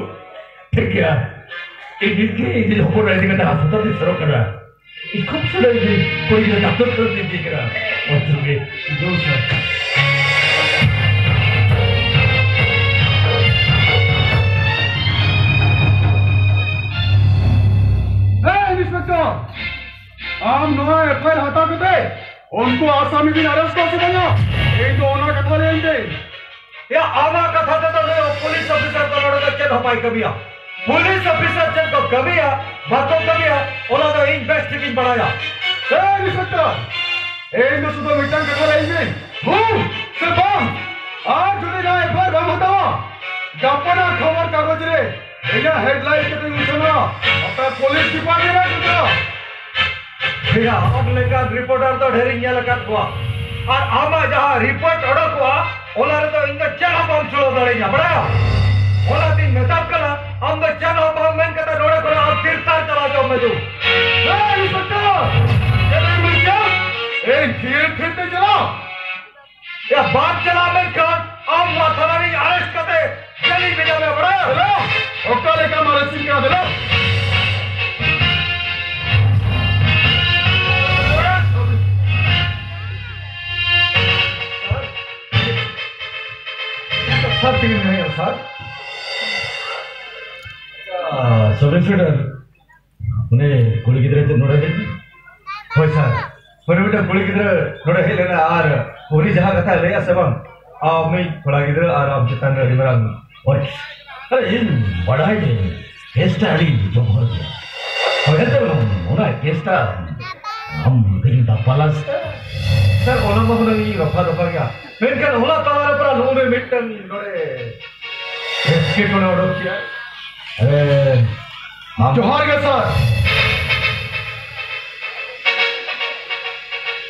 ᱴᱷᱤᱠ ᱜᱮᱭᱟ᱾ ᱤᱧ ᱱᱤᱛ ᱜᱮ ᱤᱧ ᱨᱮᱱ ᱦᱚᱯᱚᱱ ᱮᱨᱟ ᱤᱫᱤ ᱠᱟᱛᱮ ᱦᱟᱥᱯᱟᱛᱟᱞ ᱛᱤᱧ ᱥᱮᱱᱚᱜ ᱠᱟᱱᱟ᱾ ᱤᱧ ᱠᱷᱩᱵ ᱥᱟᱹᱨᱤ ᱜᱮ ᱠᱩᱲᱤ ᱜᱤᱫᱽᱨᱟᱹ ᱰᱟᱠᱛᱚᱨ ᱠᱷᱟᱱᱟ ᱤᱫᱤ ᱠᱟᱱᱟ᱾ ᱚᱪᱚᱜ ᱜᱮ, ᱫᱩ ᱥᱟᱨ᱾ ᱦᱮᱸ, ᱤᱱᱥᱯᱮᱠᱴᱚᱨ, ᱟᱢ ᱱᱚᱣᱟ ᱮᱯᱷ ᱟᱭ ᱟᱨ ᱦᱟᱛᱟᱣ ᱠᱟᱛᱮ ᱩᱱᱠᱩ ᱟᱥᱟᱢᱤ ᱵᱤᱱ ᱟᱨᱮᱥᱴ ᱠᱚᱣᱟ ᱥᱮ ᱵᱟᱝᱟ? ᱤᱧ ᱫᱚ ᱚᱱᱟ ᱠᱟᱛᱷᱟ ᱞᱟᱹᱭᱟᱹᱧ ᱯᱮ᱾ ᱭᱟ, ᱟᱢᱟᱜ ᱠᱟᱛᱷᱟ ᱛᱮᱫᱚ ᱞᱟᱹᱭ ᱢᱮ, ᱯᱩᱞᱤᱥ ᱚᱯᱷᱤᱥᱟᱨ ᱫᱚ ᱱᱚᱰᱮ ᱫᱚ ᱪᱮᱫ ᱦᱚᱸ ᱵᱟᱭ ᱠᱟᱹᱢᱤᱭᱟ᱾ ᱯᱩᱞᱤᱥ ᱚᱯᱷᱤᱥᱟᱨ ᱪᱮᱫ ᱠᱚ ᱠᱟᱹᱢᱤᱭᱟ, ᱵᱟᱠᱚ ᱠᱟᱹᱢᱤᱭᱟ, ᱚᱱᱟ ᱫᱚ ᱤᱧ ᱵᱮᱥ ᱴᱷᱤᱠᱤᱧ ᱵᱟᱲᱟᱭᱟ᱾ ᱮᱭ ᱤᱱᱥᱯᱮᱠᱴᱚᱨ, ᱤᱧ ᱫᱚ ᱥᱩᱫᱷᱩ ᱢᱤᱫᱴᱟᱝ ᱠᱟᱛᱷᱟ ᱞᱟᱹᱭᱟᱹᱧ ᱢᱮ, ᱦᱩᱸ ᱥᱮ ᱵᱟᱝ? ᱟᱨ ᱡᱩᱫᱤ ᱱᱚᱣᱟ ᱮᱯᱷ ᱟᱭ ᱟᱨ ᱵᱟᱢ ᱦᱟᱛᱟᱣᱟ, ᱜᱟᱯᱟ ᱱᱚᱣᱟ ᱠᱷᱚᱵᱚᱨ ᱠᱟᱜᱚᱡᱽ ᱨᱮ ᱤᱧᱟᱹᱜ ᱦᱮᱰᱞᱟᱭᱤᱱ ᱠᱟᱛᱮᱧ ᱩᱪᱷᱟᱹᱱᱟ᱾ ᱟᱯᱮ ᱯᱩᱞᱤᱥ ᱰᱤᱯᱟᱨᱴᱢᱮᱱᱴ ᱨᱮ ᱡᱩᱫᱤ ᱭᱟ, ᱟᱢ ᱞᱮᱠᱟᱱ ᱨᱤᱯᱳᱨᱴᱟᱨ ᱫᱚ ᱰᱷᱮᱨᱤᱧ ᱧᱮᱞ ᱟᱠᱟᱫ ᱠᱚᱣᱟ᱾ ᱟᱨ ᱟᱢᱟᱜ ᱡᱟᱦᱟᱸ ᱨᱤᱯᱳᱨᱴ ᱚᱰᱚᱠᱚᱜᱼᱟ, ᱚᱱᱟ ᱨᱮᱫᱚ ᱤᱧ ᱫᱚ ᱪᱮᱫ ᱦᱚᱸ ᱵᱟᱢ ᱪᱷᱩᱲᱟᱹᱣ ᱫᱟᱲᱮᱭᱟᱹᱧᱟ, ᱵᱟᱲᱟᱭᱟᱢ? ᱚᱱᱟᱛᱤᱧ ᱢᱮᱛᱟᱢ ᱠᱟᱱᱟ, ᱟᱢ ᱫᱚ ᱪᱮᱫ ᱦᱚᱸ ᱵᱟᱢ ᱢᱮᱱ ᱠᱟᱛᱮ ᱱᱚᱰᱮ ᱠᱷᱚᱱᱟᱜ ᱟᱢ ᱛᱤᱨᱛᱟᱨ ᱪᱟᱞᱟᱣ ᱪᱚᱜ ᱢᱮ ᱫᱩ᱾ ᱮᱭ, ᱤᱱᱥᱯᱮᱠᱴᱚᱨ! ᱪᱮᱫ ᱮᱢ ᱢᱮᱱ ᱠᱮᱫᱟ? ᱮᱭ, ᱛᱷᱤᱨ ᱛᱷᱤᱨ ᱛᱮ ᱪᱟᱞᱟᱣ᱾ ᱭᱟ, ᱵᱟᱢ ᱪᱟᱞᱟᱣ ᱞᱮᱱᱠᱷᱟᱱ ᱟᱢ ᱱᱚᱣᱟ ᱛᱷᱟᱱᱟ ᱨᱤᱧ ᱟᱨᱮᱥᱴ ᱠᱟᱛᱮ ᱡᱮᱞᱤᱧ ᱵᱷᱮᱡᱟ ᱢᱮᱭᱟ, ᱵᱟᱲᱟᱭᱟᱢ? ᱦᱮᱞᱳ, ᱚᱠᱟ ᱞᱮᱠᱟᱢ ᱟᱨᱮᱥᱴᱤᱧ ᱠᱟᱱᱟ, ᱦᱮᱞᱳ? ᱥᱟᱨ, ᱛᱤᱱ ᱢᱮᱱᱟᱭᱟ, ᱥᱟᱨ? ᱥᱟᱵ ᱤᱱᱥᱯᱮᱠᱴᱚᱨ, ᱩᱱᱤ ᱠᱩᱲᱤ ᱜᱤᱫᱽᱨᱟᱹ ᱪᱮᱫ ᱱᱚᱰᱮ ᱦᱮᱡ? ᱦᱳᱭ ᱥᱟᱨ, ᱩᱱᱤ ᱢᱤᱫᱴᱟᱝ ᱠᱩᱲᱤ ᱜᱤᱫᱽᱨᱟᱹ ᱱᱚᱰᱮ ᱦᱮᱡ ᱞᱮᱱᱟ ᱟᱨ ᱩᱱᱤ ᱡᱟᱦᱟᱸ ᱠᱟᱛᱷᱟᱭ ᱞᱟᱹᱭᱟ ᱥᱮ ᱵᱟᱝ, ᱟᱢ ᱩᱱᱤ ᱠᱚᱲᱟ ᱜᱤᱫᱽᱨᱟᱹ ᱟᱨ ᱟᱢ ᱪᱮᱛᱟᱱ ᱨᱮ ᱟᱹᱰᱤ ᱢᱟᱨᱟᱝ ᱚᱡᱽ-, ᱟᱨᱮ, ᱤᱧ ᱵᱟᱲᱟᱭ ᱜᱮ, ᱠᱮᱥᱴᱟ ᱟᱹᱰᱤ ᱡᱚᱵᱚᱨ ᱜᱮᱭᱟ᱾ ᱦᱳᱭ ᱛᱚ, ᱚᱱᱟ ᱠᱮᱥᱴᱟ ᱟᱢ ᱛᱮᱜᱮᱢ ᱫᱟᱯᱟᱞᱟ ᱥᱮ? ᱥᱟᱨ, ᱚᱱᱟ ᱢᱟ ᱦᱩᱱᱟᱹᱝ ᱤᱧ ᱨᱚᱯᱷᱟ ᱫᱚᱯᱷᱟ ᱜᱮᱭᱟ, ᱢᱮᱱᱠᱷᱟᱱ ᱚᱱᱟ ᱛᱟᱞᱟ ᱨᱮ ᱯᱟᱨᱟ ᱱᱚᱜᱼᱚ ᱱᱩᱭ ᱢᱤᱫᱴᱟᱝ ᱱᱚᱰᱮ ᱮᱴᱠᱮᱴᱚᱬᱮ ᱚᱰᱚᱠ ᱠᱮᱜᱼᱟ᱾ ᱟᱨᱮ, ᱟᱢ ᱡᱚᱦᱟᱨ ᱜᱮ ᱥᱟᱨ᱾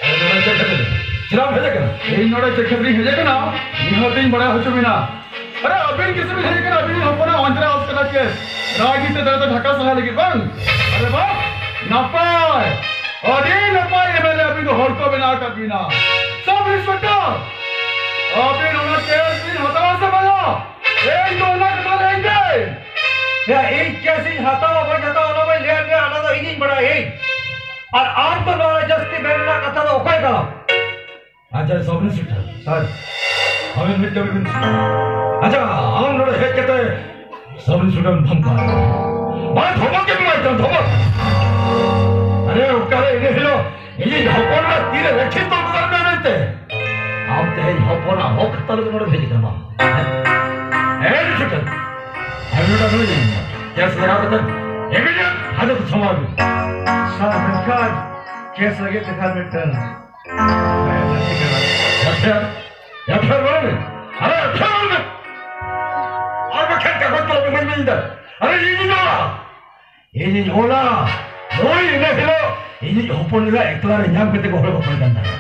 ᱟᱨᱮ, ᱱᱚᱰᱮ ᱪᱮᱫ ᱠᱷᱟᱹᱛᱤᱨ? ᱪᱮᱫᱟᱜ ᱮᱢ ᱦᱮᱡ ᱟᱠᱟᱱᱟ? ᱤᱧ ᱱᱚᱰᱮ ᱪᱮᱫ ᱠᱷᱟᱹᱛᱤᱨ ᱤᱧ ᱦᱮᱡ ᱟᱠᱟᱱᱟ, ᱱᱤᱦᱟᱹᱛ ᱤᱧ ᱵᱟᱲᱟᱭ ᱦᱚᱪᱚ ᱵᱤᱱᱟ᱾ ᱟᱨᱮ, ᱟᱹᱵᱤᱱ ᱜᱮ ᱥᱮ ᱵᱤᱱ ᱦᱮᱡ ᱠᱟᱱᱟ, ᱟᱹᱵᱤᱱ ᱦᱚᱯᱚᱱᱟᱜ ᱚᱸᱡᱽᱨᱟ ᱚᱥᱠᱟᱨ ᱠᱮᱥ ᱨᱟᱜᱤ ᱛᱮ ᱫᱟᱫᱟ ᱰᱷᱟᱠᱟ ᱥᱟᱦᱟ ᱞᱟᱹᱜᱤᱫ, ᱵᱟᱝ? ᱟᱨᱮ ᱵᱟᱦ, ᱱᱟᱯᱟᱭ, ᱟᱹᱰᱤ ᱱᱟᱯᱟᱭ ᱮᱢ ᱮᱞ ᱮ ᱟᱹᱵᱤᱱ ᱫᱚ ᱦᱚᱲ ᱠᱚ ᱵᱮᱱᱟᱣ ᱟᱠᱟᱫ ᱵᱤᱱᱟ᱾ ᱥᱟᱵ ᱤᱱᱥᱯᱮᱠᱴᱚᱨ, ᱟᱹᱵᱤᱱ ᱚᱱᱟ ᱠᱮᱥ ᱵᱤᱱ ᱦᱟᱛᱟᱣᱟ ᱥᱮ ᱵᱟᱝᱟ? ᱤᱧ ᱫᱚ ᱚᱱᱟ ᱠᱟᱛᱷᱟ ᱞᱟᱹᱭ ᱫᱟᱹᱧ᱾ ᱭᱟ, ᱤᱧ ᱠᱮᱥ ᱤᱧ ᱦᱟᱛᱟᱣᱟ ᱵᱟᱹᱧ ᱦᱟᱛᱟᱣᱟ ᱚᱱᱟ ᱵᱟᱹᱧ ᱞᱟᱹᱭᱟᱫ ᱢᱮᱭᱟ, ᱚᱱᱟ ᱫᱚ ᱤᱧᱤᱧ ᱵᱟᱲᱟᱭᱟ, ᱤᱧ᱾ ᱟᱨ ᱟᱢ ᱫᱚ ᱱᱚᱣᱟ ᱨᱮ ᱡᱟᱹᱥᱛᱤ ᱢᱮᱱ ᱨᱮᱱᱟᱜ ᱠᱟᱛᱷᱟ ᱫᱚ ᱚᱠᱚᱭ ᱠᱟᱱᱟᱢ? ᱟᱪᱪᱷᱟ, ᱥᱟᱵ ᱤᱱᱥᱯᱮᱠᱴᱚᱨ᱾ ᱥᱟᱨ᱾ ᱟᱵᱮᱱ ᱢᱤᱫ ᱠᱟᱹᱢᱤ ᱵᱮᱱ ᱪᱤᱠᱟᱹᱭᱟ? ᱟᱪᱪᱷᱟ, ᱟᱢ ᱱᱚᱰᱮ ᱦᱮᱡ ᱠᱟᱛᱮ ᱥᱟᱵ ᱤᱱᱥᱯᱮᱠᱴᱚᱨ ᱮᱢ ᱫᱷᱚᱢᱠᱟᱣ ᱫᱤᱧᱟ᱾ ᱵᱟᱝ, ᱫᱷᱚᱢᱚᱠ ᱜᱮᱢ ᱮᱢᱟᱭ ᱠᱟᱱᱟ, ᱫᱷᱚᱢᱚᱠ᱾ ᱟᱨᱮ, ᱚᱠᱟᱨᱮ ᱤᱱᱟᱹ ᱦᱤᱞᱳᱜ ᱤᱧᱤᱡ ᱦᱚᱯᱚᱱ ᱚᱲᱟᱜ ᱛᱤᱨᱮ ᱨᱮᱠᱷᱤᱛ ᱫᱚᱨᱠᱟᱨ ᱢᱮᱱᱟᱭ ᱢᱮᱱᱛᱮ? ᱟᱢ ᱛᱮᱦᱮᱧ ᱦᱚᱯᱚᱱᱟᱜ ᱦᱚᱠ ᱦᱟᱛᱟᱣ ᱞᱟᱹᱜᱤᱫ ᱱᱚᱰᱮᱢ ᱦᱮᱡ ᱟᱠᱟᱱᱟ ᱵᱟᱝ? ᱦᱮᱸ? ᱦᱮᱸ, ᱤᱱᱥᱯᱮᱠᱴᱚᱨ᱾ ᱟᱢ ᱱᱚᱰᱮ ᱱᱩᱭ ᱠᱮᱥ ᱞᱟᱜᱟᱣ ᱠᱟᱛᱮ ᱤᱢᱤᱰᱤᱭᱮᱴ ᱦᱟᱡᱟᱛ ᱥᱟᱢᱟᱣ ᱢᱮ᱾ ᱥᱟᱨ, ᱢᱮᱱᱠᱷᱟᱱ ᱠᱮᱥ ᱞᱟᱹᱜᱤᱫ ᱛᱮ ᱠᱷᱟᱱ ᱢᱤᱫᱴᱟᱝ ᱮᱯᱷ ᱟᱭ ᱟᱨ ᱨᱚᱲ ᱢᱮ᱾ ᱟᱨᱮ, ᱮᱯᱷ ᱟᱭ ᱟᱨ ᱨᱚᱲ ᱢᱮ᱾ ᱟᱨ ᱵᱟᱠᱷᱟᱱ ᱠᱟᱜᱚᱡᱽ ᱠᱚᱞᱚᱢ ᱤᱢᱟᱹᱧ ᱢᱮ ᱤᱧ ᱫᱚ᱾ ᱟᱨᱮ, ᱤᱧᱤᱧ ᱚᱞᱟ᱾ ᱤᱧᱤᱧ ᱚᱞᱟ᱾ ᱦᱳᱭ, ᱤᱱᱟᱹ ᱦᱤᱞᱳᱜ ᱤᱧᱤᱡ ᱦᱚᱯᱚᱱ ᱮᱨᱟ ᱮᱠᱞᱟ ᱨᱮ ᱧᱟᱢ ᱠᱟᱛᱮ ᱜᱚᱦᱚᱲ ᱜᱚᱯᱚᱲ ᱠᱟᱱ ᱛᱟᱦᱮᱸ᱾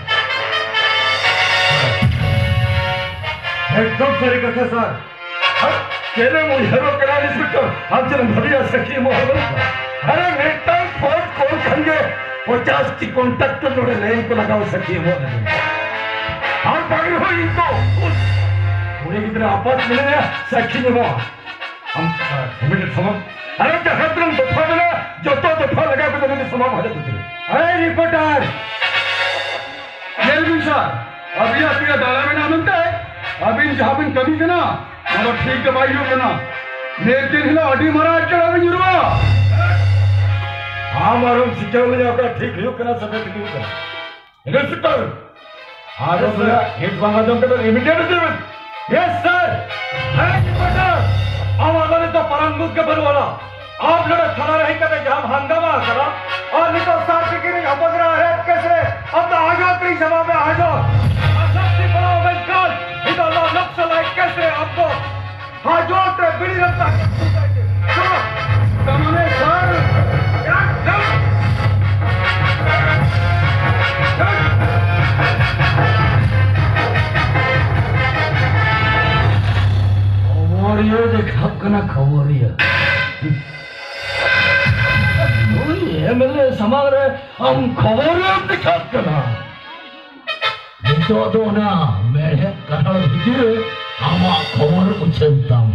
ᱮᱠᱫᱚᱢ ᱥᱟᱹᱨᱤ ᱠᱟᱛᱷᱟ, ᱥᱟᱨ᱾ ᱟᱨ ᱪᱮᱫ ᱮᱢ ᱩᱭᱦᱟᱹᱨᱚᱜ ᱠᱟᱱᱟ, ᱤᱱᱥᱯᱮᱠᱴᱚᱨ? ᱟᱢ ᱪᱮᱫ ᱮᱢ ᱵᱷᱟᱹᱵᱤᱭᱟ ᱥᱟᱹᱠᱷᱤ ᱮᱢᱚᱜ ᱦᱚᱲ ᱵᱟᱹᱱᱩᱜ ᱠᱚᱣᱟ? ᱟᱨᱮ, ᱢᱤᱫᱴᱟᱝ ᱯᱷᱳᱱ ᱠᱚᱞ ᱠᱷᱟᱱ ᱜᱮ ᱯᱚᱪᱟᱥ ᱴᱤ ᱠᱚᱱᱴᱟᱠᱴᱚᱨ ᱱᱚᱰᱮ ᱞᱟᱭᱤᱱ ᱠᱚ ᱞᱟᱜᱟᱣ ᱥᱟᱹᱠᱷᱤ ᱮᱢᱚᱜ ᱞᱟᱹᱜᱤᱫ᱾ ᱟᱨ ᱵᱟᱝ ᱨᱮᱦᱚᱸ ᱤᱧ ᱫᱚ ᱠᱩᱲᱤ ᱜᱤᱫᱽᱨᱟᱹ ᱟᱯᱟᱛ ᱢᱮᱱᱟᱭᱟ, ᱥᱟᱹᱠᱷᱤ ᱮᱢᱚᱜᱼᱟ᱾ ᱟᱢ, ᱟᱨ ᱤᱢᱤᱰᱤᱭᱮᱴ ᱥᱟᱢᱟᱝ᱾ ᱟᱨᱮ, ᱡᱟᱦᱟᱸ ᱛᱤᱱᱟᱹᱜ ᱫᱚᱯᱷᱟ ᱢᱮᱱᱟᱜᱼᱟ, ᱡᱚᱛᱚ ᱫᱚᱯᱷᱟ ᱞᱟᱜᱟᱣ ᱠᱟᱛᱮ ᱱᱩᱭ ᱫᱚ ᱥᱟᱢᱟᱝ ᱦᱟᱡᱟᱨ ᱠᱚ ᱠᱟᱱᱟ᱾ ᱮᱭ ᱨᱤᱯᱳᱨᱴᱟᱨ, ᱧᱮᱞ ᱵᱤᱱ ᱥᱟᱨ, ᱟᱹᱵᱤᱱᱟᱜ ᱛᱤᱨᱮ ᱫᱟᱲᱮ ᱢᱮᱱᱟᱜᱼᱟ ᱢᱮᱱᱛᱮ ᱟᱹᱵᱤᱱ ᱡᱟᱦᱟᱸ ᱵᱤᱱ ᱠᱟᱹᱢᱤ ᱠᱟᱱᱟ, ᱚᱱᱟ ᱫᱚ ᱴᱷᱤᱠ ᱫᱚ ᱵᱟᱭ ᱦᱩᱭᱩᱜ ᱠᱟᱱᱟ᱾ ᱢᱤᱫ ᱫᱤᱱ ᱦᱤᱞᱳᱜ ᱟᱹᱰᱤ ᱢᱟᱨᱟᱝ ᱮᱴᱠᱮᱴᱚᱬᱮ ᱵᱤᱱ ᱧᱩᱨᱩᱜᱼᱟ᱾ ᱟᱢ ᱟᱨᱚᱢ ᱥᱤᱠᱷᱟᱹᱣ ᱞᱮᱭᱟ ᱚᱠᱟ ᱴᱷᱤᱠ ᱦᱩᱭᱩᱜ ᱠᱟᱱᱟ ᱥᱮ ᱵᱟᱝ ᱴᱷᱤᱠ ᱦᱩᱭᱩᱜ ᱠᱟᱱᱟ᱾ ᱤᱱᱥᱯᱮᱠᱴᱚᱨ, ᱟᱨ ᱩᱱᱤᱭᱟᱜ ᱦᱮᱰ ᱵᱟᱝ ᱟᱸᱡᱚᱢ ᱠᱟᱛᱮ ᱤᱢᱤᱰᱤᱭᱮᱴ ᱤᱫᱤ ᱵᱮᱱ᱾ ᱭᱮᱥ ᱥᱟᱨ᱾ ᱦᱮᱸ ᱤᱱᱥᱯᱮᱠᱴᱚᱨ, ᱟᱢ ᱟᱫᱚ ᱱᱤᱛᱚᱜ ᱯᱟᱨᱟᱝ ᱵᱩᱡᱽ ᱜᱮ ᱵᱟᱹᱱᱩᱜ ᱟᱱᱟ᱾ ᱟᱢ ᱱᱚᱰᱮ ᱛᱷᱟᱱᱟ ᱨᱮ ᱦᱮᱡ ᱠᱟᱛᱮ ᱡᱟᱦᱟᱸᱢ ᱦᱟᱝᱜᱟᱢᱟ ᱟᱠᱟᱫᱟ, ᱟᱨ ᱱᱤᱛᱚᱜ ᱥᱟᱨ ᱛᱤᱠᱤᱱ ᱨᱤᱧ ᱦᱚᱯᱚᱱ ᱮᱨᱟ ᱨᱮᱯ ᱠᱮᱥ ᱨᱮ ᱟᱢ ᱫᱚ ᱦᱟᱡᱚᱛ ᱨᱤᱧ ᱥᱟᱢᱟᱣ ᱢᱮᱭᱟ, ᱦᱟᱡᱚᱛ᱾ ᱟᱨ ᱥᱟᱹᱠᱛᱤ ᱯᱟᱲᱟᱣ ᱞᱮᱱᱠᱷᱟᱱ ᱱᱤᱛᱚᱜ ᱱᱚᱣᱟ ᱱᱚᱠᱥᱟᱞᱟᱭᱤᱴ ᱠᱮᱥ ᱨᱮ ᱟᱢ ᱫᱚ ᱦᱟᱡᱚᱛ ᱨᱮ ᱵᱤᱲᱤ ᱨᱮᱢ ᱛᱟᱦᱮᱸ ᱠᱟᱱᱟ᱾ ᱛᱟᱨᱢᱟᱱᱮ ᱥᱟᱨ, ᱮᱠᱫᱚᱢ, ᱮᱠᱫᱚᱢ᱾ ᱠᱟᱱᱟ ᱠᱷᱚᱵᱚᱨᱤᱭᱟᱹ᱾ ᱱᱩᱭ ᱮᱢ ᱮᱞ ᱮ ᱥᱟᱢᱟᱝ ᱨᱮ ᱟᱢ ᱠᱷᱚᱵᱚᱨᱤᱭᱟᱹᱢ ᱫᱮᱠᱷᱟᱜ ᱠᱟᱱᱟ᱾ ᱱᱤᱛᱚᱜ ᱫᱚ ᱚᱱᱟ ᱢᱮᱲᱦᱮᱫ ᱠᱟᱴᱟᱲ ᱵᱷᱤᱛᱤᱨ ᱨᱮ ᱟᱢᱟᱜ ᱠᱷᱚᱵᱚᱨ ᱩᱪᱷᱟᱹᱱ ᱛᱟᱢ᱾